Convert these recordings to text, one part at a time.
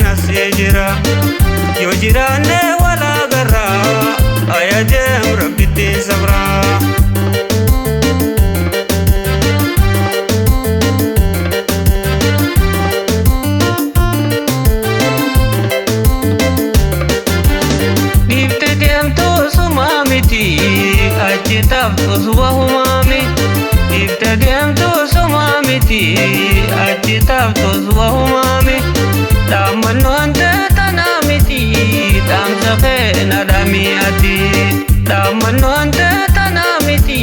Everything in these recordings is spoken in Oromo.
deemtaan as jira. Yoo jiraanne wal agarraa aya deem rabbitti sabraa. Dhiifte deemtuu sumaa miti achi taftus wahumaami. Dhiifte deemtuu sumaa miti achi taftus wahumaami. Dhaammannoon tanaa miti dhaamsa keena dhami'ati. Dhaammannoon tanaa miti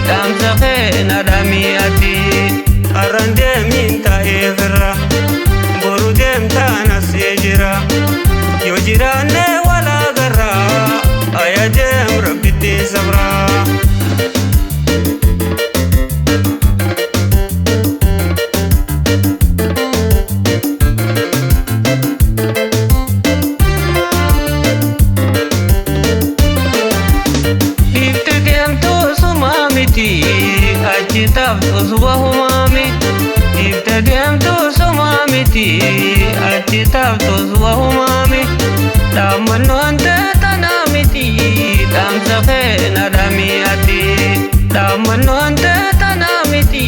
dhaamsa keena dhami'ati. Har'aan deemiin taa'ee firra boru deemtaan as jira. Yoo jiraanne wal agarraa aya deem rabbitti sabraa. Dhiifte deemtuu sumaa miti achi taftus wahumaami. Dhiifte deemtuu sumaa miti achi taftus wahumaami. Dhaammannoon tanaa miti dhaamsa keena dhami'ati. Dhaammannoon tanaa miti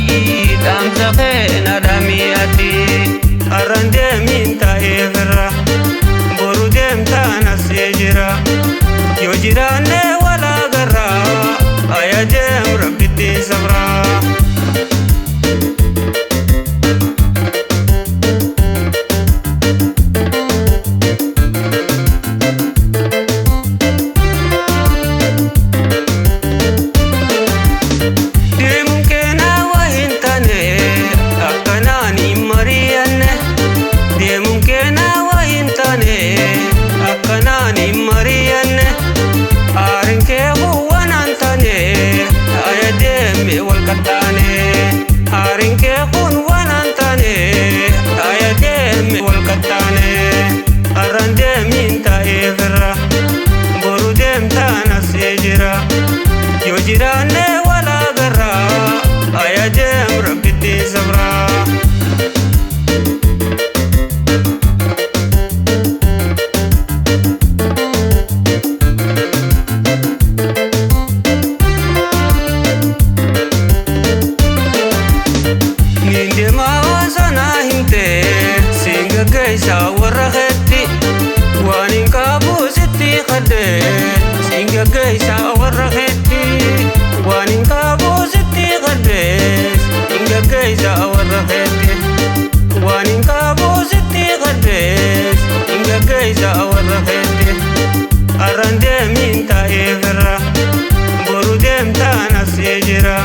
dhaamsa keena dhami'ati. Har'aan deemiin taa'ee firra boru deemtaan as jira. Yoo jiraanne wal agarraa aya deem rabbitti sabraa. Deemuun keenaa waa hin taane akkanaan hin mari'anne. Deemuun keenaa waa hin taane akkanaan hin mari'anne. Aariin kee waan hin taane aya deeme wal qaxxaane. Aariin kee kun waan hin taane aya deeme wal qaxxaane. Har'aan deemiin taa'ee firra boru deemtaan as jira. Yoo jiraanne wal agarraa aya deem rabbitti sabraa. Niin deemaa osoo naa himte siin gaggeessaa warra keetti. Waan hin qabu sitti kadde siin gaggeessaa warra keetti. Waan hin qabu sitti kadde siin gaggeessaa warra keetti. Waan hin qabu sitti kadde siin gaggeessaa warra keetti. Har'aan deemiin taa'ee firra boru deemtaan as jira.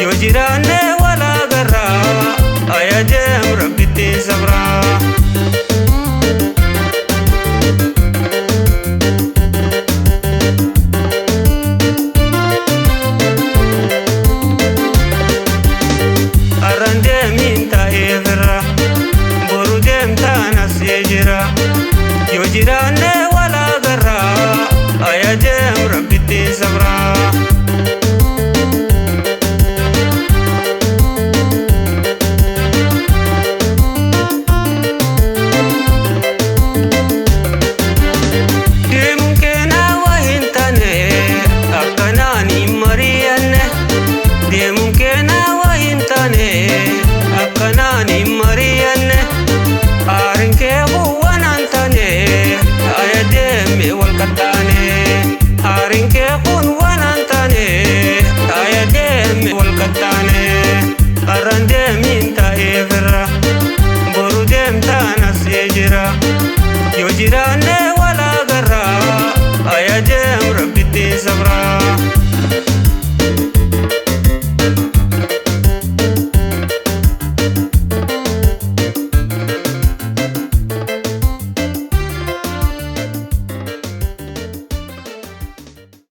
Yoo jiraanne wal agarraa aya deem rabbitti sabraa. Har'aan deemiin taa'ee firra boru deemtaan as jira. Yoo jiraanne wal agarraa aya deem rabbitti sabraa. Deemuun keenaa waa hin taane akkanaan hin mari'anne. Deemuun keenaa waa hin taane akkanaan hin mari'anne. Aariin kee waan hin taane aya deeme wal qaxxaane. Aariin kee kun waan hin taane aya deeme wal qaxxaane. Har'aan deemiin